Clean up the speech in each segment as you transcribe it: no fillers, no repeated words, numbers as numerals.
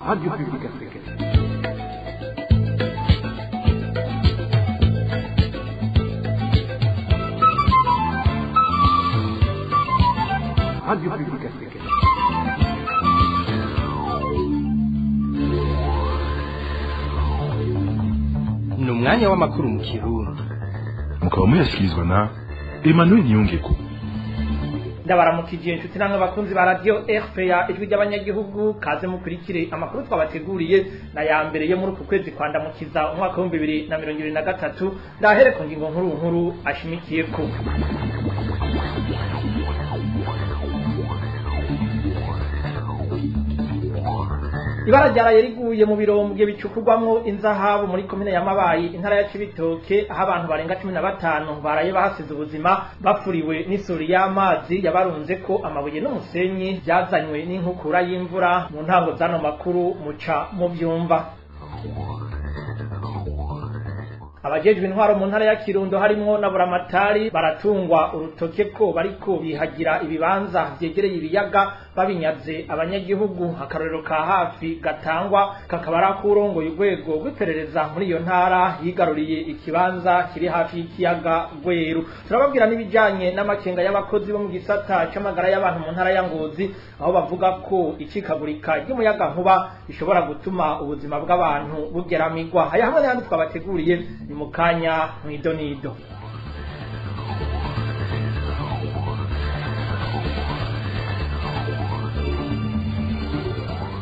Radio Publique Africaine. Radio Publique Africaine. Ni umwanya w'amakuru mu Kirundi. Mukaba muyashyikirizwa na Emmanuel Niyongeko. Ndabaramukije inshuti namwe bakunzi ba Radio RPA, Ijwi ry'Abanyagihugu. Kaze mukurikire amakuru twabateguriye na ya mbere yo muri uku kwezi kwandamukiza umwaka wa 2023. Ndahere ku ngingo nkuru nkuru ashimikiyeko. Ibara ryaraye riguye mu birombwe bicukurwamwo inzahabu muri komine ya Mabayi, intara ya Cibitoke, aho abantu barenga 15 baraye bahasize ubuzima bapfuriwe n'isuri y'amazi yabarunze ko amabuye n'umusenyi byazanywe n'inkukura y'imvura. Mu ntango z'ano makuru muca mu vyumva. Abajejwe intwaro mu ntara ya Kirundo, harimwo na Buramatari, baratungwa urutoke ko bariko bihagira ibibanza vyegereye ibiyaga babinyaze abanyagihugu. Akarorero ka hafi gatangwa kakaba ari akurongoye urwego rw'iperereza muri iyo ntara yigaruriye ikibanza kiri hafi y'ikiyaga Gweru. Turababwira n'ibijanye n'amakenga y'abakozi bo mu gisata c'amagara y'abantu mu ntara ya Ngozi, aho bavuga ko icikagurika ry'umuyagankuba rishobora gutuma ubuzima bw'abantu bugeramigwa. Aya hamwe n'ayandi twabateguriye ni mu kanya mw'idonido.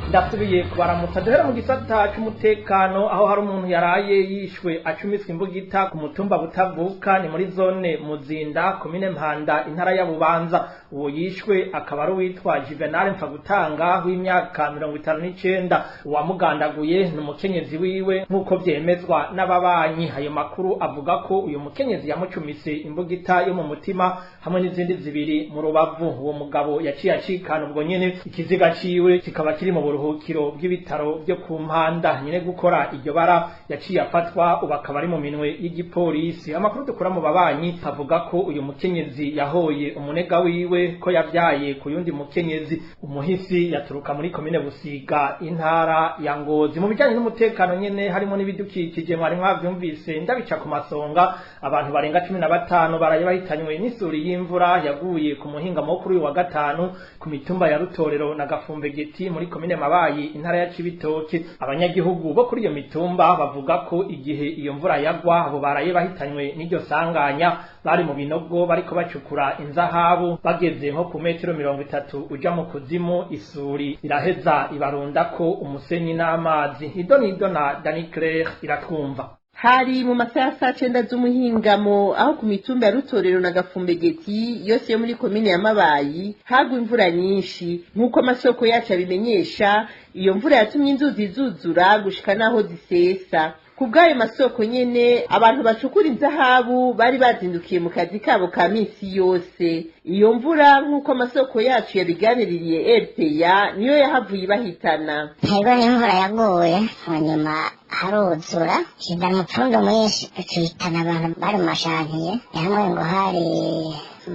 Ndasubiye kubaramutsa. Duhera mu gisata c'umutekano, aho hari umuntu yaraye yishwe acumiswe imbugita ku mutumba Butavuka, ni muri zone Muzinda, komine Mpanda, intara ya Bubanza. Uwo yishwe akaba ari uwitwa Juvenal Mfagutanga w'imyaka 59. Uwamugandaguye ni umukenyezi wiwe, nk'uko vyemezwa n'ababanyi. Ayo makuru avuga ko uyu mukenyezi yamucumise imbugita yo mu mutima hamwe n'izindi zibiri mu rubavu. Uwo mugabo yaciye acikana ubwo nyene, ikiziga ciwe kikaba kiri mu buruhukiro bw'ibitaro byo ku Mpanda. Nyine gukora iryo bara yaciye afatwa, ubu akaba ari mu minwe y'igipolisi. Amakuru dukura mu babanyi avuga ko uyu mukenyezi yahoye umunega wiwe ko yavyaye ku yundi mukenyezi. Umuhisi yaturuka muri komine Busiga, intara ya Ngozi. Mu bijanye n'umutekano nyene harimo n'ibidukikije, mwari mwavyumvise ndabica ku masonga, abantu barenga 15 baraye bahitanywe n'isuri y'imvura yaguye ku muhingamo kuri uyu wa gatanu ku mitumba ya Rutorero na Gafumbegeti muri komine Mabayi, intara ya Cibitoke. Abanyagihugu bo kuri iyo mitumba bavuga ko igihe iyo mvura yagwa, abo baraye bahitanywe n'iryo sanganya bari mu binogo bariko bacukura inzahabu. Bageze nko ku metero 30 uja mu kuzimu, isuri iraheza ibarundako umusenyi n'amazi. Idonido na Dani Claire Iratwumva. Hari mu masaha ya saa 9 z'umuhingamo, aho ku mitumba ya Rutorero na Gafumbegeti yose yo muri komine ya Mabayi hagwa imvura nyinshi. Nk'uko amasoko yacu abimenyesha, iyo mvura yatumye inzuzi zuzura gushika n'aho zisesa. Ku bw'ayo masoko nyene, abantu bacukura inzahabu bari bazindukiye mu kazi kabo ka minsi yose. Iyo mvura, nk'uko amasoko yacu yabiganiririye RPA, niyo yahavuye ibahitana. Hariho n'imvura yaguye, hanyuma haruzura hindana umupfundo mwinshi, tuhitana abantu bari mu mashantiye. Hamwe ngo hari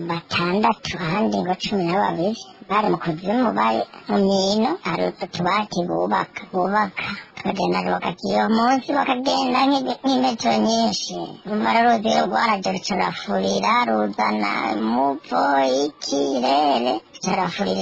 batandatu, ahandi ngo 12 bari mu kuzimu, bari mu mino. Hari utubati bubaka tukagenda bakagiye munsi, bakagenda nk'imetero nyinshi. Rumara ruzi rwaraje rurafurira, ruzana umuvo ikirere, rurafurira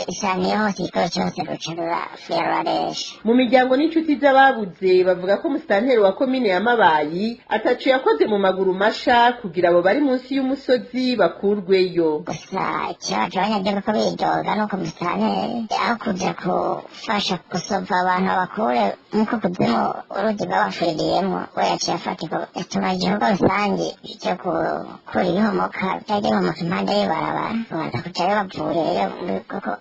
ishantiye hose, igikoro cyose ruca rurafurira, ruraresha. Mu miryango n'inshuti z'ababuze bavuga ko musitanteri wa komine ya Mabayi ataco yakoze mu maguru masha kugira abo bari munsi y'umusozi bakurweyo. Gusa ikibazo abanyagihugu ko bidoga nuko musitanteri aho kuja gufasha gusova abantu babakure nkuko kuzimu uruzi rwabafuriyemo, we yaciye afatirwa yatuma igikorwa rusange cyo gukura ibihomoka byagiye bihomoka impande y'ibarabara, babanza kujayo bavuyeyo mu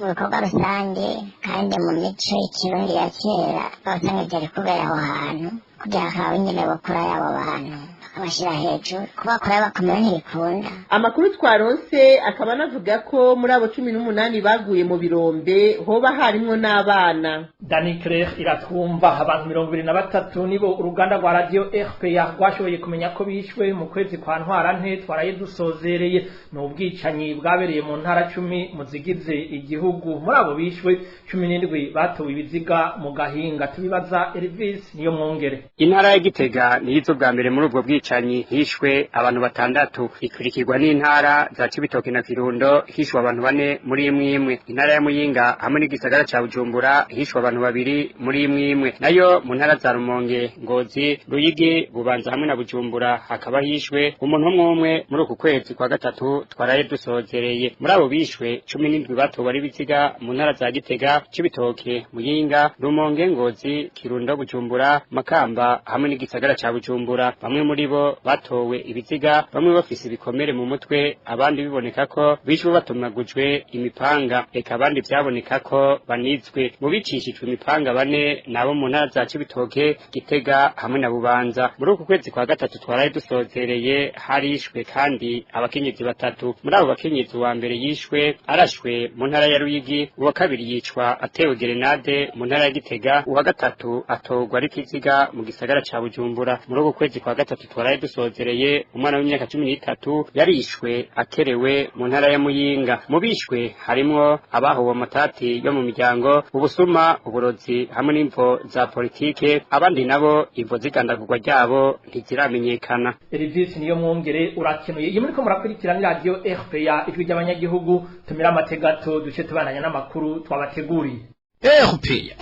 bikorwa rusange. Kandi mu mico y'ikirundi ya kera basanga vyari kubera aho hantu. Kugira ngo ingene bakora abo bantu bakabashyira hejuru, kubakora bakomeye ntibikunda. Amakuru twaronse akaba anavuga ko muri abo 18 baguye mu birombe hoba harimwo n'abana. Dani Claire iratwumva. Abantu 23 nibo uruganda rwa radio RPA rwashoboye kumenya ko bishwe mu kwezi kwa Ntwarante twaraye dusozereye. Ni ubwicanyi bwabereye mu ntara 10 muzigize igihugu. Muri abo bishwe 17 batowe ibiziga mu gahinga. Tubibaza Elvis niyo mwongere. Intara ya Gitega nizo bwa mbere muri ubwo bwicanyi hishwe abantu 6, ikurikirwa n'intara za Cibitoke na Kirundo hishwe abantu 4 muri imwe. Intara ya Muyinga hamwe n'igisagara ca Bujumbura hishwe abantu 2 muri imwe. Nayo mu ntara za Rumonge, Ngozi, Ruyigi, Bubanza hamwe na Bujumbura hakaba hishwe umuntu umwe muri uku kwezi kwa gatatu twaraye dusozereye. Muri abo bishwe 17 batowe ari biziga mu ntara za Gitega, Cibitoke, Muyinga, Rumonge, Ngozi, Kirundo, Bujumbura, Makamba hamwe n'igisagara ca Bujumbura. Bamwe muri bo batowe ibiziga, bamwe bafise ibikomere mu mutwe, abandi biboneka ko bishwe batumagujwe imipanga, eka abandi vyaboneka ko banizwe. Mu bicishijwe imipanga 4 nabo mu ntara za Cibitoke, Gitega hamwe na Bubanza. Muri uku kwezi kwa gatatu twaraye dusozereye harishwe kandi abakenyezi 3. Muri abo bakenyezi wa mbere yishwe arashwe mu ntara ya Ruyigi, uwa kabiri yicwa atewe gerenade mu ntara ya Gitega, uwa gatatu atogwa ari kiziga mu gisagara ca Bujumbura. Muri uku kwezi kwa gatatu twaraye dusozereye umwana w'imyaka 13 yarishwe akerewe mu ntara ya Muyinga. Mu bishwe harimwo abahowe amatati yo mu miryango, ubusuma, uburozi hamwe n'imvo za politike, abandi nabo imvo zigandagurwa ryabo ntiziramenyekana. Elvis niyo mwongere urakenuye. Iyo muriko murakurikirana radio RPA ijwi ry'abanyagihugu, tumira amategato duce tubananya n'amakuru twabateguriye. RPA.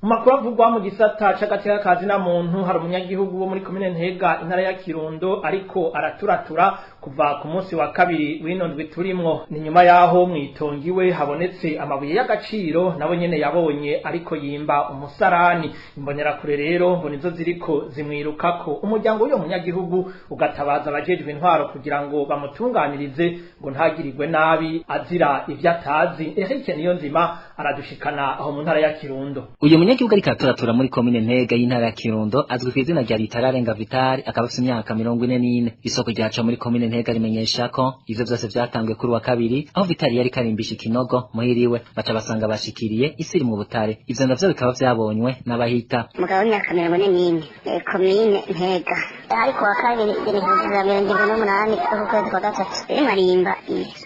Makuru avugwa mu gisata c'agateka kazi na muntu, hari umunyagihugu wo muri komine Ntega intara ya Kirundo ariko araturatura kuva ku munsi wa kabiri w'ino ndwi turimwo. Ni nyuma yaho mwitongiwe habonetse amabuye y'agaciro nabo nyene yabonye ariko yimba umusarani. Imbonerakure rero ngo nizo ziriko zimwirukako. Umuryango w'uyo munyagihugu ugatabaza abajejwe intwaro kugira ngo bamutunganirize ngo ntagirirwe nabi azira ivyo atazi. Eric Niyonzima aradushikana aho mu ntara ya Kirundo. Uyu munyagihugu ariko aturatura muri komine Ntega y'intara ya Kirundo azwi ku izina rya Ritararenga Vital, akaba afite imyaka 44. Isoko ryaca muri komine Ntega rimenyesha ko ivyo vyose vyatanzwe kuri wa kabiri, aho Vital yari karimbisha ikinogo muhiriwe, baca basanga bashikiriye isi mu butare. Ivyo navyo bikaba vyabonywe n'abahita. Umugabo w'imyaka 44, komine Ntega, ariko wa kabiri 2028 ukwezi kwa gatatu arimo arimba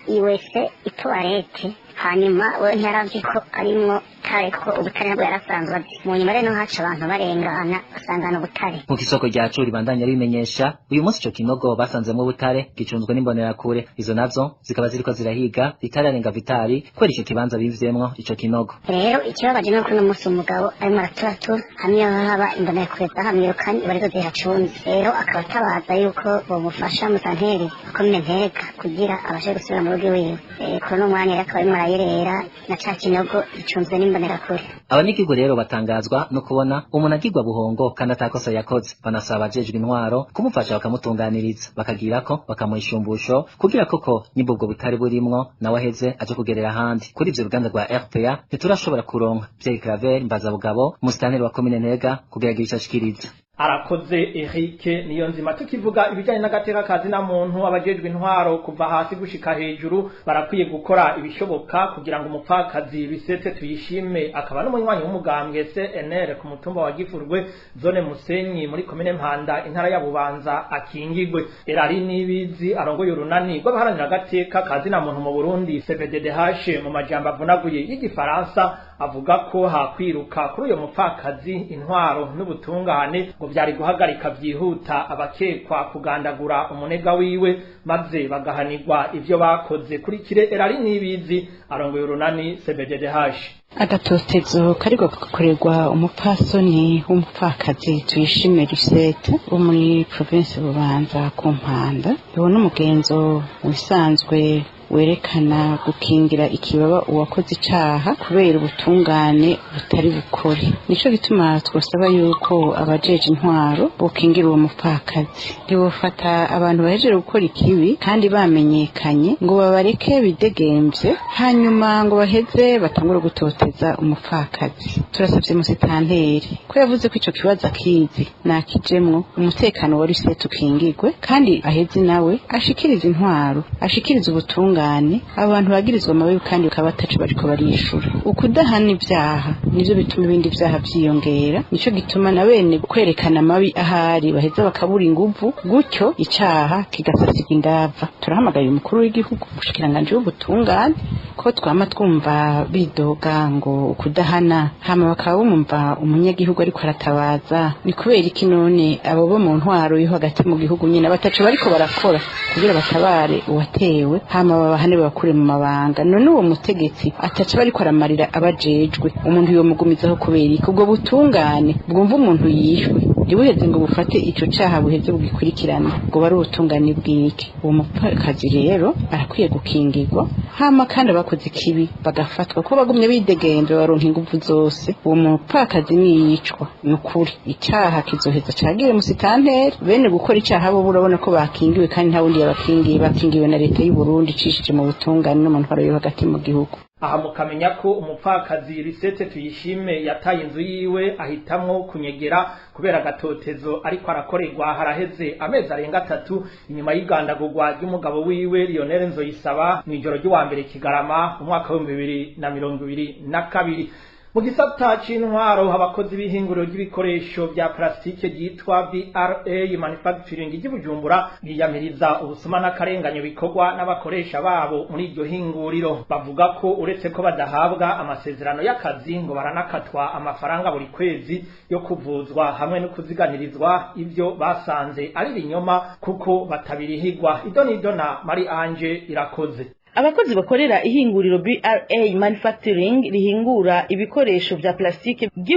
iwese itoarete. Hanyuma we ntiyarazi ko arimwo tare, kuko ubutare nabwo yarasanzwe azi. Mu nyuma rero haca abantu barengana basangana ubutare. Nk'uko isoko ryacu ribandanya ribimenyesha, uyu munsi ico kinogo basanzemwo ubutare gicunzwe n'imbonerakure. Izo nazo zikaba ziriko zirahiga Ritararenga Vitali kubera ico kibanza bimvyemwo ico kinogo. Rero ikibabaje nuko uno munsi umugabo arimo araturatura hamwe haba imbonerakure zahamwirukanye barizo zihacunze. Rero akaba atabaza yuko bomufasha musanteri komine Ntega kugira abashe gusubira mu rugo iwiwe. Kuri uno mwanya rero akaba arimo arayerera na ca kinogo gicunzwe n'imbonerakure. Abanyagihugu rero batangazwa no kubona umuntu agirwa buhongo kandi atakosa yakoze. Banasaba abajejwe intwaro kumufasha bakamutunganiriza, bakagirako bakamuha ishumbusho kugira koko nyimba ubwo butari burimwo nawe aheze aje kugerera ahandi. Kuri ivyo uruganda rwa RPA ntiturashobora kuronka Pierre Claver Mbazabugabo, umusitanteri wa komine Ntega, kugira ico ashikiriza. Arakoze Eric Niyonzima. Tukivuga ibijanye n'agateka kazi na muntu, abajejwe intwaro kuva hasi gushika hejuru barakwiye gukora ibishoboka kugira ngo umupfakazi Bisete Tuyishime, akaba n'umunywanyi w'umugambwe CNL ku mutumba wa Gifurwe zone Musenyi muri komine Mpanda intara ya Bubanza akingigwe. Erari Nibizi arongoye urunani rw'abaharanira agateka kazi na muntu mu Burundi CPDDH mu majambo avunaguye y'igifaransa avuga ko hakwiruka kuri uyo mupfakazi intwaro n'ubutungane ngo byari guhagarika byihuta abakekwa kugandagura umunega wiwe maze bagahanirwa ivyo bakoze. Kuri kire Erari Nibizi arongoye urunani CBDDH. Agatotezo kariko gakorerwa umupfasoni w'umupfakazi Tuyishime Lisette wo muri province Bubanza ku Mpanda. Uwo n'umugenzo wisanzwe Werekana gukingira ikibaba uwakoze icaha kubera ubutungane butari bukore. Nico gituma twosaba yuko abajeje intwaro bokingira uwo mupfakazi, ntibofata abantu bahejeje gukora ikibi kandi bamenyekanye ngo babareke bidegemvye, hanyuma ngo baheze batangure gutoteza umupfakazi. Turasabye musitanteri ko yavuze ko ico kibazo akizi, nakijemwo umutekano wa Lisette ukingirwe, kandi aheze nawe ashikirize intwaro, ashikirize ubutungane abantu bagirizwa amabi kandi bakaba bataco bariko barishura. Ukudahana ivyaha nivyo bituma ibindi vyaha vyiyongera. Nico gituma na bene kwerekana amabi ahari baheza bakabura inguvu, gutyo icaha kigasasirwa indava. Turahamagaye umukuru w'igihugu, umushikiranganji w'ubutungane, ko twama twumva bidoga ngo ukudahana, hama bakaba bumva umunyagihugu ariko aratabaza. Ni kubera iki none abo bo mu ntwaro yo hagati mu gihugu nyine bataco bariko barakora kugira batabare uwatewe, hama babahane babakure mu mabanga? None uwo mutegetsi ataco bariko aramarira abajejwe, umuntu yomugumizaho kubera iki? Ubwo butungane bwumva umuntu yishwe ntibuheze ngo bufate ico caha buheze bugikurikirane, ngo bari ubutungane bw'iki? Uwo mupfakazi rero arakwiye gukingirwa, hama kandi abakoze ikibi bagafatwa, ko bagumye bidegembe baronka inguvu zose. Uwo mupfakazi niyicwa, ni ukuri icaha kizoheza cagire musitanteri. Bene gukora icaha bo urabona ko bakingiwe, kandi nta wundi yabakingiye, bakingiwe na leta y'u Burundi icishije mu butungane no mu ntwaro yo hagati mu gihugu. Aha mukamenya ko umupfakazi Lisette Tuyishime yataye inzu yiwe ahitamwo kunyegera kubera agatotezo ariko arakorerwa. Haraheze amezi arenga 3 inyuma y'igandagurwa ry'umugabo wiwe Lionel Nzoyisaba mw'ijoro ry'uwa mbere Kigarama umwaka wa 2022. Mu gisata c'intwaro, abakozi b'ihinguriro ry'ibikoresho vya plastike ryitwa VRA Manufacturing ry'i Bujumbura biyamiriza ubusuma n'akarenganyo bikorwa n'abakoresha babo muri iryo hinguriro. Bavuga ko uretse ko badahabwa amasezerano y'akazi, ngo baranakatwa amafaranga buri kwezi yo kuvuzwa hamwe no kuziganirizwa, ivyo basanze ari ibinyoma kuko batabirihigwa. Idonidona Marie Ange Irakoze. Abakozi bakorera ihinguriro BRA Manufacturing rihingura ibikoresho vya plastike by'i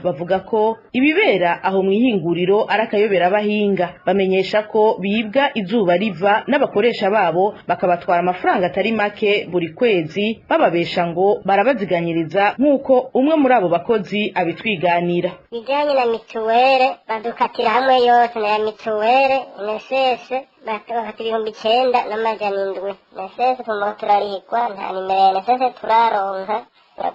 bavuga ko ibibera aho mu ihinguriro ari akayobera abahinga. Bamenyesha ko bibwa izuba riva n'abakoresha babo, bakabatwara amafaranga atari make buri kwezi, bababesha ngo barabaziganyiriza, nk'uko umwe muri abo bakozi abitwiganira. Bijanye na mituwere, badukatira hamwe yose na ya mituwere INSS, bakatira 9700. INSS tuma turarihigwa, nta nimero ya INSS turaronka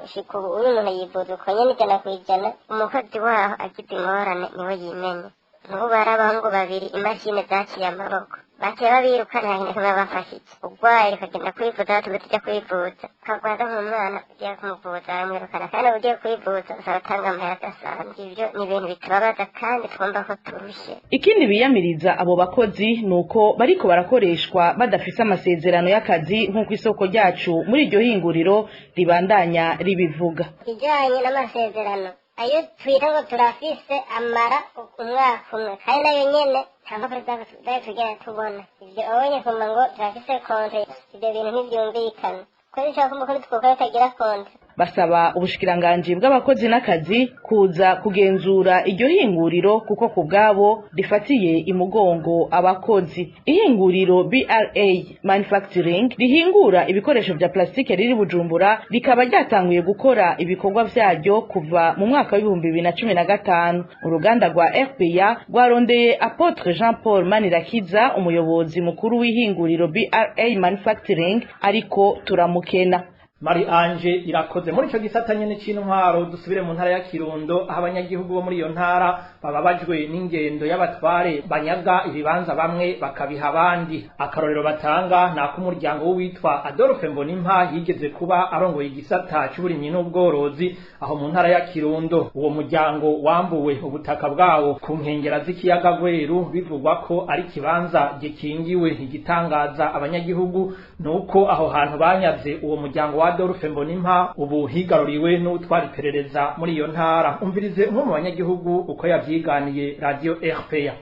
gushika ubu. Uyu umuntu yivuza uko nyene 100%. Umukozi waho agize ingorane niwe yimenye. Nk'ubu hari abahungu babiri imashini zaciye amaboko, baciye babiruka, nta kintu kimwe bafashije. Urwaye ukagenda kwivuza, tuba tujya kwivuza, ukagwaza nk'umwana ugiye kumuvuza baramwirukana, kandi ugiye kwivuza usaba utanga amahera adasanzwe. Ivyo ni ibintu bitubabaza kandi twumva ko turushe. Ikindi biyamiriza abo bakozi ni uko bariko barakoreshwa badafise amasezerano y'akazi, nk'uko isoko ryacu muri iryo hinguriro ribandanya ribivuga. Ijanye n'amasezerano, ayo twita ngo turafise amara umwaka umwe, kandi nayo nyene nta mpapuro zayo tugera tubona. Ivyo abonye kumva ngo turafise contrat, ivyo bintu ntivyumvikana ko bishobora ko umukozi twokora atagira contrat. Basaba ubushikiranganji bw'abakozi n'akazi kuza kugenzura iryo hinguriro, kuko ku bwabo rifatiye imugongo abakozi. Ihinguriro BRA Manufacturing rihingura ibikoresho vya plastike riri Bujumbura rikaba ryatanguye gukora ibikorwa vyaryo kuva mu mwaka wa 2015. Uruganda rwa RPA rwarondeye Apotre Jean Paul Manirakiza, umuyobozi mukuru w'ihinguriro BRA Manufacturing, ariko turamukena. Marie Ange Irakoze. Muri ico gisata nyene c'intwaro, dusubire mu ntara ya Kirundo, aho abanyagihugu bo muri iyo ntara bababajwe n'ingendo y'abatware banyaga ibibanza bamwe bakabiha abandi. Akarorero batanga ni ak'umuryango w'uwitwa Adolphe Mbonimpa yigeze kuba arongoye igisata c'uburimyi n'ubworozi aho mu ntara ya Kirundo. Uwo muryango wambuwe ubutaka bwawo ku nkengera z'ikiyaga Gweru, bivugwa ko ari ikibanza gikingiwe. Igitangaza abanyagihugu nuko aho hantu banyaze uwo muryango wa Adolphe Mbonimpa ubu higaruriwe n'utwara iperereza muri iyo ntara. Umvirize umwe mu banyagihugu uko yavyiganiye Radio RPA.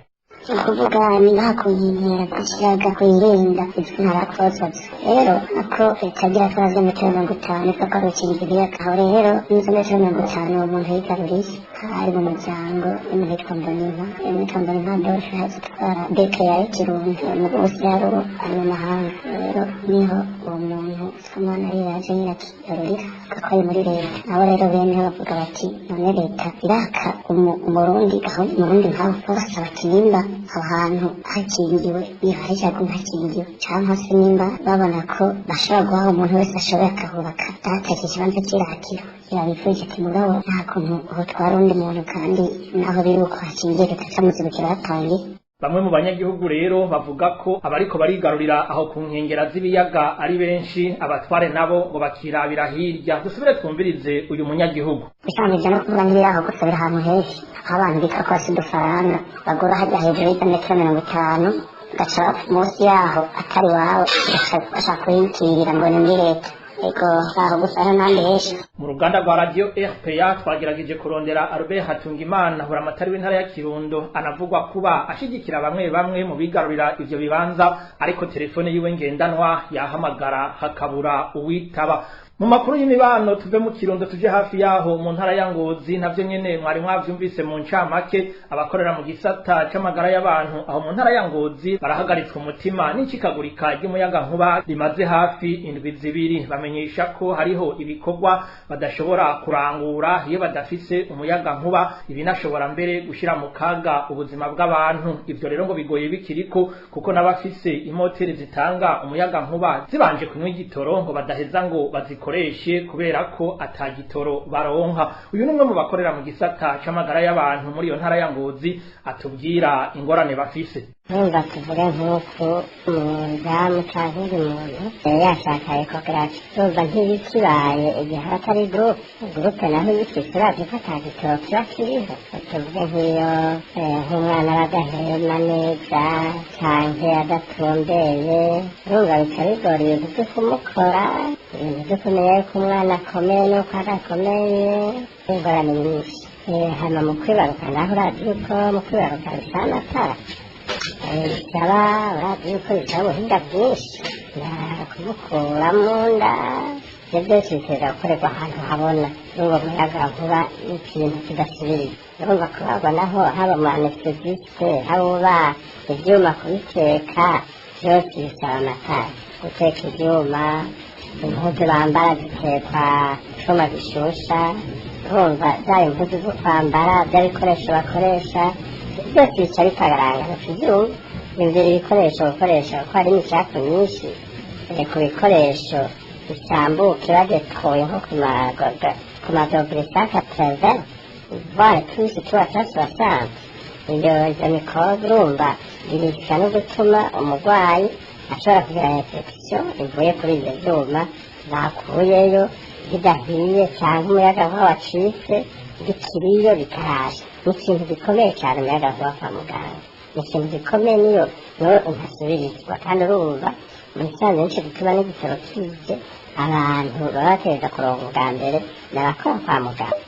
Ni ukuvuga ni ngaha ku nkengera z'ikiyaga kw'irinda izwi nka Lac rero ako itagira twaze metero 50 ivuga ko ari ukinga ibiyaga. Aho rero n'izo metero 50 uwo muntu yigaruriye hari mu muryango w'umuntu witwa Mbonimpa. Uwitwa Mbonimpa Adolphe azitwara beke ya Kirundo mu Burusiya, ari mu mahanga. Rero niho uwo muntu witwa ari yaje nyine akigarurira kuko ari muri leta. Nabo rero bene bavuga bati none leta iraka umurundi, aho umurundi nkawe basaba ati nimba aho hantu hakingiwe niba hakingiwe, cyangwa se nimba babona ko bashobora guha umuntu wese ashoboye akahubaka data iki kibanza kirakira yabifuje, ati mugabo nta kuntu hotwara undi muntu kandi naho biri uko hakingiye leta camuzibukira batangiye. Bamwe mu banyagihugu rero bavuga ko abariko barigarurira aho ku nkengera z'ibiyaga ari benshi, abatware nabo ngo bakirabira hirya. Dusubire twumvirize uyu munyagihugu. Bisanzwe no kuvuga ntibiraho gusa, biri ahantu henshi aho abantu bitwa ko bafite udufaranga bagura hajya hejuru y'izo metero 50, ugaca munsi yaho atari iwawe bashaka kuyitirira ngo ni muri leta. Ego, aho gusa hariho n'ahandi henshi. Mu ruganda rwa radio RPA twagerageje kurondera Albert Hatungimana, buramatari w'intara ya Kirundo, anavugwa kuba ashigikira bamwe bamwe mu bigarurira ivyo bibanza, ariko telefone yiwe ngendanwa yahamagara hakabura uwitaba. Mu makuru y'imibano, tuve mu Kirundo tuje hafi yaho mu ntara ya Ngozi. Navyo nyene mwari mwavyumvise mu ncamake, abakorera mu gisata c'amagara y'abantu aho mu ntara ya Ngozi barahagaritswe umutima n'icikagurika ry'umuyaga nkuba rimaze hafi indwi 2. Bamenyesha ko hariho ibikorwa badashobora kurangura iyo badafise umuyaga nkuba, ibinashobora mbere gushira mu kaga ubuzima bw'abantu. Ivyo rero ngo bigoye bikiriko kuko n'abafise imoteri zitanga umuyaga nkuba zibanje kunywa igitoro ngo badaheza ngo bazikoreshe kubera ko atagitoro baronka. Uyu ni umwe mu bakorera mu gisata c'amagara y'abantu muri iyo ntara ya Ngozi, atubwira ingorane bafise. Urumva tuvuge nk'uko umudamu canke undi muntu yari yashaka ekogarafi, urumva ntibikibaye igihe aba atari gurupe. Gurupe naho ibifise urazi ko ata gitoro kiba kiriho. Tuvuge nk'iyo nk'umwana aba adahema neza canke adatumbeye, urumva bica bigora ibintu vyo kumukora, ibintu vyo kumenya yuko umwana akomeye n'uko adakomeye, ingorane nyinshi. Hama mu kwibaruka naho urazi yuko mu kwibaruka bisaba amatara, bisaba urazi yuko bisaba ubuhinga bwinshi kumukura mu nda. Ivyo byose biteza gukorerwa ahantu habona n'uwo muyaga nkuba n'ikintu kidasubiriye. Urumva kubagwa naho haba mu anesthésiste, haba uba ivyuma kubiteka, vyose bisaba amatara. Guteka ivyuma, impuzu bambara zitekwa icuma gishusha, urumva zaba impuzu zo kwambara, vya bikoresho bakoresha byose bica bitagarangana ku vyuma. Yumvira ibikoresho gukoresha kuko hari imicafu myinshi ku bikoresho bisambuke badetoye nko ku madogere 180 voire plus 360. Iyo izo mikorobe urumva birisa no gutuma umurwayi ashobora kugira infection ivuye kuri ibyo vyuma bakuyeyo bidahiye, cyangwa umuyaga nkuba wacitse bikiriyo bikarasha. Ni ikintu gikomeye cyane umuyaga nkuba kwa muganga, ni ikintu gikomeye niyo niyo ntasubirizwa. Kandi urumva mu bisanzwe nico gituma n'igitoro kije abantu baba bategereza kuronka ubwa mbere ni abakora kwa muganga.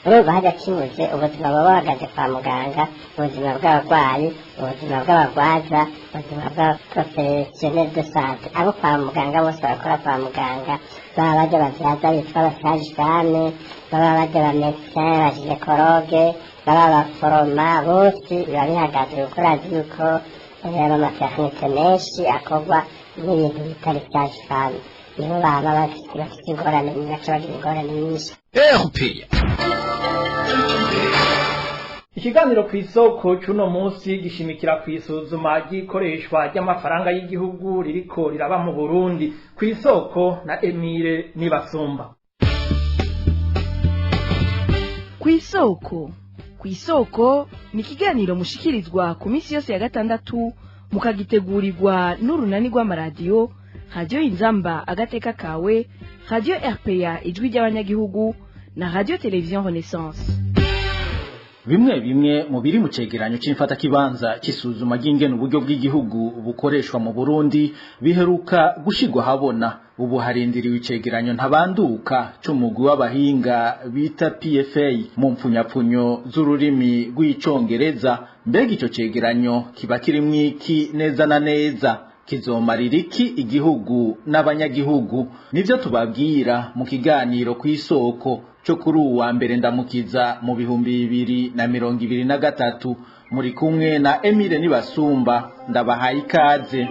Urumva hajya kibuze ubuzima buba buhagaze kwa muganga, ubuzima bw'abarwayi, ubuzima bw'abagwaza, ubuzima bw'abaprofessionnel de santé, abo kwa muganga bose bakora kwa muganga, baba bajya bavyaza bitwa abasage-femme, baba bajya ba médecin, ba gynécologue, baba abaforoma, bose biba bihagaze kuko urazi yuko amaternité menshi akorwa n'ibintu bitari sage-femme, nibo baba bafite ingorane, baca bagira ingorane nyinshi. Ikiganiro ku isoko c'uno munsi gishimikira ku isuzuma ry'ikoreshwa ry'amafaranga y'igihugu ririko riraba mu Burundi. Ku isoko na Emile Nibasumba. Ku isoko ni ikiganiro mushikirizwa ku minsi yose ya gatandatu, mukagitegurirwa n'urunani rw'amaradiyo Radio Inzamba agateka kawe, Radio RPA ijwi ry'abanyagihugu na Radio Television Renaissance. Bimwe bimwe mu biri mu cegeranyo c'imfatakibanza c'isuzuma ry'ingene uburyo bw'igihugu bukoreshwa mu Burundi biheruka gushirwa habona. Ubu harindiriwe icegeranyo ntabanduka c'umugwi w'abahinga bita PFA mu mpfunyapfunyo z'ururimi rw'icongereza. Mbega ico cegeranyo kiba kirimwo iki neza na neza? Kizomarira iki igihugu n'abanyagihugu? Nivyo tubabwira mu kiganiro kw'isoko cyo kuri uwa mbere ndamukiza mu 2023. Muri kumwe na Emile Nibasumba, ndabahaye ikaze.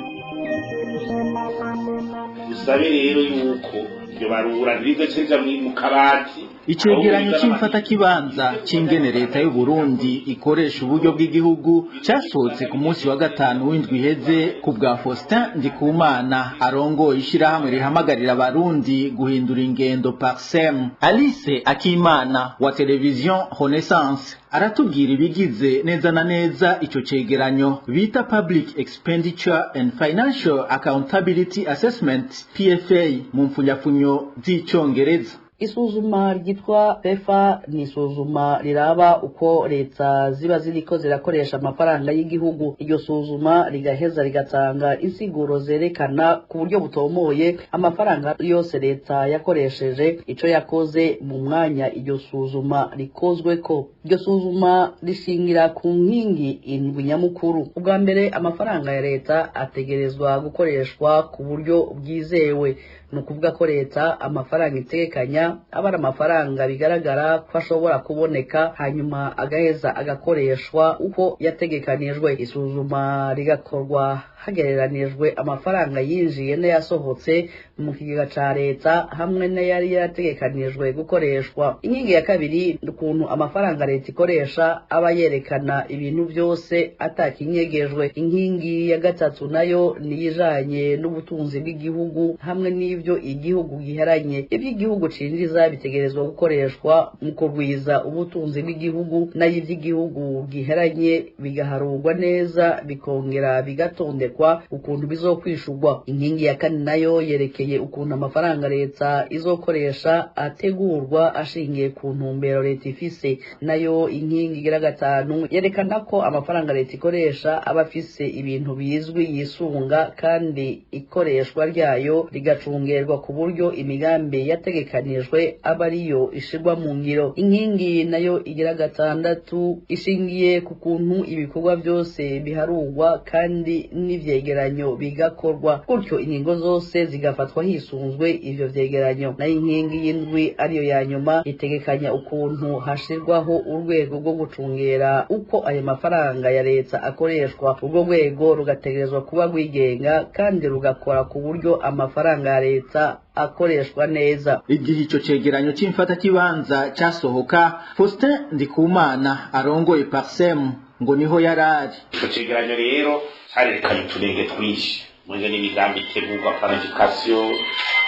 Usabe rero yuko iryo barura ntirizoce mu kabati. Icegeranyo c'imfatakibanza c'ingene leta y'u Burundi ikoresha uburyo bw'igihugu casohotse ku munsi wa gatanu w'indwi iheze. Ku bwa Faustin Ndikumana arongoye ishirahamwe rihamagarira abarundi guhindura ingendo Parsem, Alice Akimana wa Television Renaissance aratubwira ibigize neza na neza ico cegeranyo bita Public Expenditure and Financial Accountability Assessment, PFA mu mpfunyapfunyo z'icongereza. Isuzuma ryitwa PEFA ni isuzuma riraba uko leta ziba ziriko zirakoresha amafaranga y'igihugu. Iryo suzuma rigaheza rigatanga insiguro zerekana ku buryo butomoye amafaranga yose leta yakoresheje, ico yakoze mu mwanya iryo suzuma rikozweko. Iryo suzuma rishingira ku nkingi indwi nyamukuru. Ubwa mbere, amafaranga ya leta ategerezwa gukoreshwa ku buryo bwizewe, ni ukuvuga ko leta amafaranga itegekanya aba ari amafaranga bigaragara ko ashobora kuboneka, hanyuma agaheza agakoreshwa uko yategekanijwe. Isuzuma rigakorwa hagereranijwe amafaranga yinjiye n'ayasohotse mu kigega ca leta hamwe n'ayari yarategekanijwe gukoreshwa. Inkingi ya kabiri ni ukuntu amafaranga leta ikoresha aba yerekana ibintu byose atakinyegejwe. Inkingi ya gatatu nayo ni iyijanye n'ubutunzi bw'igihugu hamwe n'ivyo igihugu giheranye. Ivyo igihugu cinjiza bitegerezwa gukoreshwa mu kugwiza ubutunzi bw'igihugu, nayo ivy'igihugu giheranye bigaharurwa neza bikongera bigatondekwa ukuntu bizokwishurwa. Inkingi ya kane nayo yerekeye ukuntu amafaranga leta izokoresha ategurwa ashingiye ku ntumbero leta ifise. Nayo inkingi igira gatanu yerekana ko amafaranga leta ikoresha aba afise ibintu bizwi yisunga, kandi ikoreshwa ryayo rigacungerwa ku buryo imigambi yategekanijwe aba ariyo ishirwa mu ngiro. Inkingi nayo igira gatandatu ishingiye ku kuntu ibikorwa byose biharurwa kandi n'ivyegeranyo bigakorwa, gutyo ingingo zose zigafatwa hisunzwe ivyo vyegeranyo. Nayo inkingi y'indwi ariyo ya nyuma itegekanya ukuntu hashirwaho urwego rwo gucungera uko ayo mafaranga ya leta akoreshwa. Urwo rwego rugategerezwa kuba rwigenga kandi rugakora ku buryo amafaranga ya leta akoreshwa neza. Igihe ico cegeranyo c'imfatakibanza casohoka, Faustin Ndikumana arongoye Parsem ngo niho yarari. Ico cegeranyo rero carerekanye utunenge twinshi mwenge n'imigambi itegurwa, planification,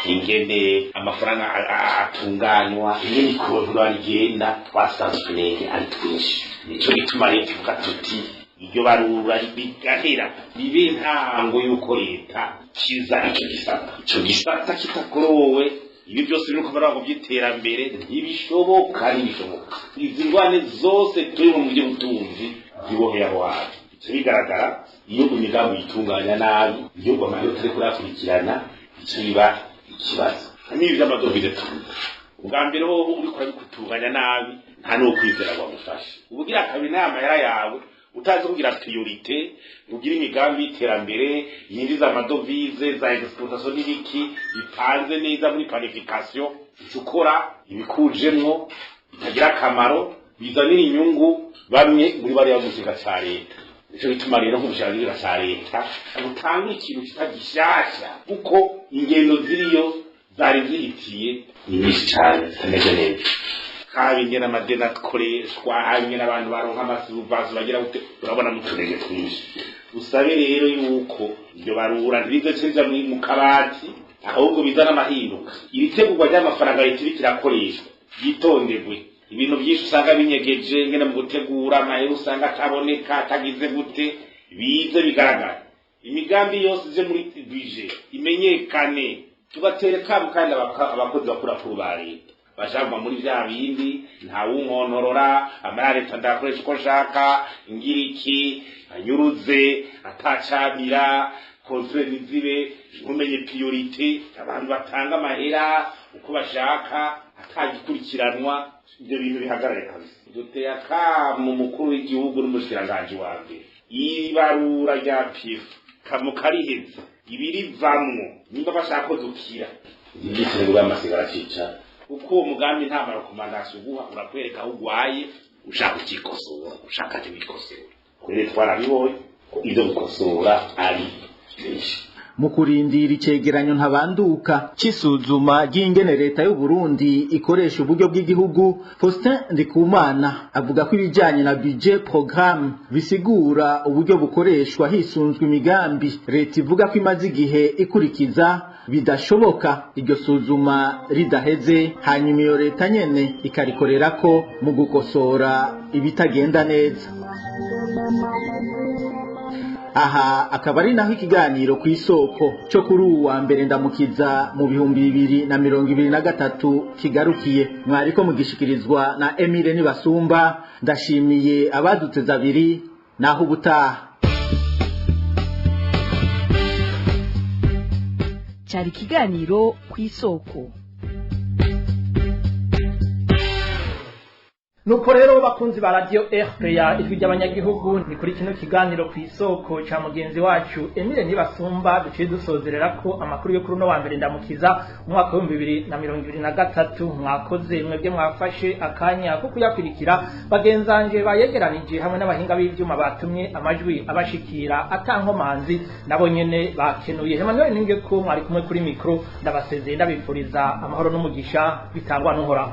ingene amafaranga atunganywa, ingene ikontorora rigenda. Twasanze utunenge ari twinshi. Nico gituma rero tuvuga tuti iryo barura rigahera bibe intango y'uko leta kiza ico gisata. Ico gisata kitakorowe, ibi byose biriko baravuga by'iterambere ntibishoboka, ntibishoboka. Izi ngwane zose turi mu by'ubutunzi ziboheye aho hantu. Bica bigaragara iyo imigambi yitunganya nabi, iyo amahera utari kurakurikirana, bica biba ikibazo. N'ibi by'amadovize tuvuga, ubwa mbere wowe uriko urabikutunganya nabi, nta n'uwo kwizera wagufasha. Ubugira kabiri, n'aya mahera yawe utazi kugira priorité, ugira imigambi y'iterambere yinjiza amadovize za exportation n'ibiki bipanze neza muri planification, uca ukora ibikujemwo bitagira akamaro bizanira inyungu bamwe muri bariya mu kigega ca leta. Nico gituma rero nk'ubushikiranganji ca leta butanga ikintu kita gishasha, kuko ingendo ziriyo zari zihitiye ni nyinshi cane zitameze neza. Haba ingene amadeni akoreshwa, haba ingene abantu baronka amasuvansi bagira gute, urabona n'utunenge twinshi. Usabe rero yuko iryo barura ntirizoce rija mu kabati, ahubwo bizana amahinduka. Iri tegurwa ry'amafaranga leta iriko irakoreshwa yitonderwe. Ibintu byinshi usanga binyegeje, ngene mu gutegura amahera usanga ataboneka atagize gute, bize bigaragara. Imigambi yose ije muri budget imenyekane, tugatere kabo kandi abakozi bakurakuru ba leta bashaka muri vya bindi ntawunkontorora, amara leta ndakoresha uko nshaka, ngira iki anyuruze atacamira. Contrôle ntizibe, ntumenye priorité, abantu batanga amahera uko bashaka atagikurikiranwa. Ibyo bintu bihagarare kabisa. Duteye akamo umukuru w'igihugu n'umushikiranganji wa mbere, ibarura rya PIF kamukariheza ibirivamwo, nimba bashaka ko dukira igisirego b'amasigara cicara, kuko uwo mugambi nta marekomandasiyo uguha, urakwereka aho ugwaye, ushaka ukikosora, ushaka ntiwikosora. Kwere twarabibonye ko ibyo gukosora ari byinshi. Mu kurindira icegeranyo ntabanduka c'isuzuma ry'ingene leta y'u Burundi ikoresha uburyo bw'igihugu, Faustin Ndikumana avuga ko ibijanye na budget programme bisigura uburyo bukoreshwa hisunzwe imigambi leta ivuga ko imaze igihe ikurikiza bidashoboka iryo suzuma ridaheze, hanyuma iyo leta nyene ikarikorerako mu gukosora ibitagenda neza. Aha akaba ari naho ikiganiro ku isoko cyo kuri uwu wa mbere ndamukiza mu 2023 kigarukiye. Mwariko mugishikirizwa na Emile Nibasumba. Ndashimiye abaduteze abiri, naho ubutaha. Cyari ikiganiro ku isoko. Nuko rero bakunzi ba radio RPA, ijwi ry'abanyagihugu, ni kuri kino kiganiro ku isoko ca mugenzi wacu Emile Nibasumba duciye dusozerera ko amakuru yo kuri uno wa mbere ndamukiza umwaka wa 2023. Mwakoze mwebwe mwafashe akanya ko kuyakurikira, bagenzanje bayegeranije hamwe n'abahinga b'ivyuma batumye amajwi abashikira atankomanzi, nabo nyene bakenuye. Emmanuel Ninge ko mwari kumwe kuri micro, ndabasezeye ndabifuriza amahoro n'umugisha bitangwa n'Uhoraho.